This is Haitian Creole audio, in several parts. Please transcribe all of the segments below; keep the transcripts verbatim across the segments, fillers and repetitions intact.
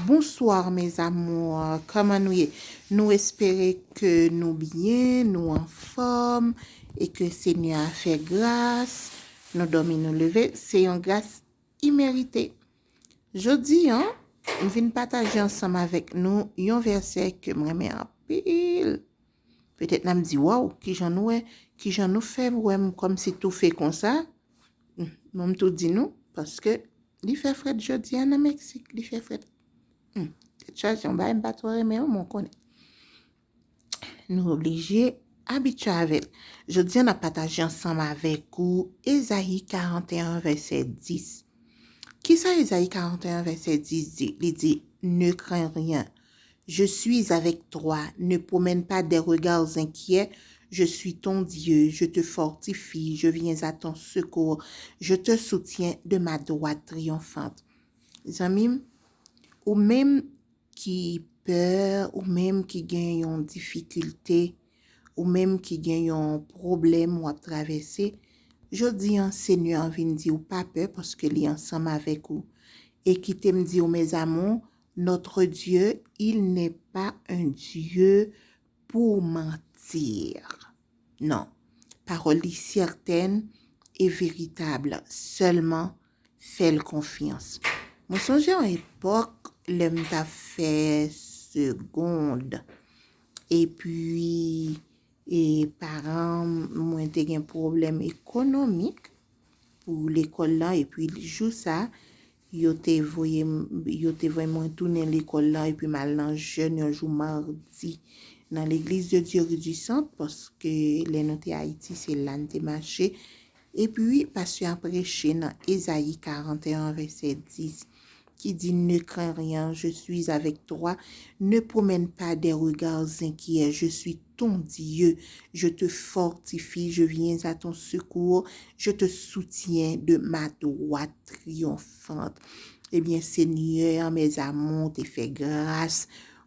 Bonsoir mes amours, kòman nou ye? Nou espere ke nou byen, nou anfòm e ke Senyè a fè gras. Nou dòmi, nou leve, se yon gras imerite. Jodi a, m vin pataje ansanm avèk nou yon vèsè ke m renmen anpil. Petèt n ap di, waw, kijan nou wè, kijan nou fè wè m kòmsi toufe konsa? Hmm, bon, m tou di nou, paske li fè frèt jodi a nan Meksik, li fè frèt. Hmm, tèt chaje, yon bagay m pa twò renmen, wi, mwen konnen. Nou oblije abitye avè l. Jodi a, n ap pataje ansanm avèk ou Ezayi karannteyen, vèsè dis. Kisa Ezayi karannteyen, vèsè dis di? Li di, ne crains rien. Je suis avec toi. Ne promène pas des regards inquiets. Je suis ton Dieu. Je te fortifie. Je viens à ton secours. Je te soutiens de ma droite triomphante. Zanmi m, ou menm ki pè, ou menm ki gen yon difikilte, ou menm ki gen yon pwoblèm w ap travèse, jodi a, Senyè a vin di w pa pè paske li ansanm avèk ou. E kite m di w, mes amours, notre Dieu, il n'est pas un Dieu pour mentir. Non. Pawòl li sètèn e veritab. Sèlman fè l konfyans. Mwen sonje yon epòk, lè m t ap fè segond. Epi, e paran mwen te gen pwoblèm ekonomik pou lekòl la. Epi jou sa, yo te voye m, yo te voye mwen tounen lekòl la. Epi m al nan jèn yon jou madi nan Legliz de Dieu Rue du Centre, paske lè nou te Ayiti, se la n te mache. Epi, pastè a preche nan Ezayi karannteyen, vèsè dis, ki di, ne crains rien, je suis avec toi. Ne promène pas des regards inquiets, je suis ton Dieu. Je te fortifie, je viens à ton secours. Je te soutiens de ma droite triomphante. Ebyen, Senyè a, mes amours, te fè gras.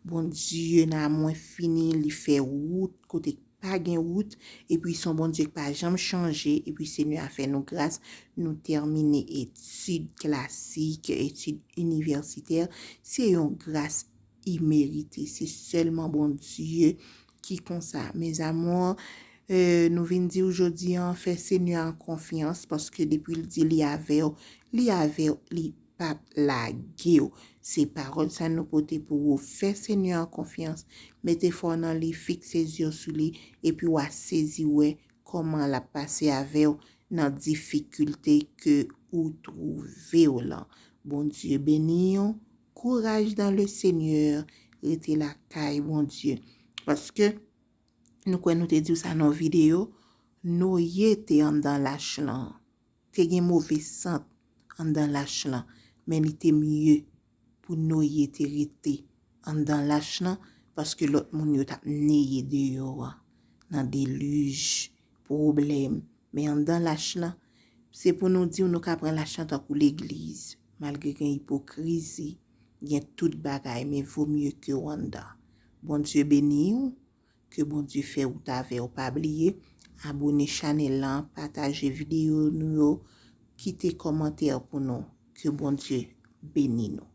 Bondye nan amou enfini, li fè wout kote pa gen wout, epi se yon Bondye ki pa janm chanje, epi Senyè a fè nou gras, nou tèmine etid klasik, etid inivèsitè, se yon gras imerite, se sèlman Bondye ki konsa. Mes amours, euh, nou vin di w jodi a, fè Senyè a konfyans, paske depi l di li avè w, li avè w, li p ap lage w. Se pawòl sa nou pote pou ou. Fè Senyè a konfyans. Mete fwa w nan li, fikse zye w sou li, epi w a sezi wè kòman l ap pase avè w nan difikilte ke ou twouve w lan. Bondye beni w. Kouraj dans le Seigneur. Rete lakay Bondye. Paske nou kwè nou te di w sa nan videyo, Noye te anndan lach lan. Te gen move sant anndan lach lan, men li te mye pou Noye te rete anndan lach lan, paske lòt moun yo t ap neye deyò a, nan delij, pwoblèm. Men anndan lach lan, se pou nou di w nou ka pran lach lan tankou legliz, malgre gen ipokrizi, gen tout bagay, men vo mye ke w anndan. Bondye beni w. Ke Bondye fè wout avè w. Pa bliye abone chanèl lan, pataje videyo nou yo, kite kòmantè pou nou. Ke Bondye beni nou.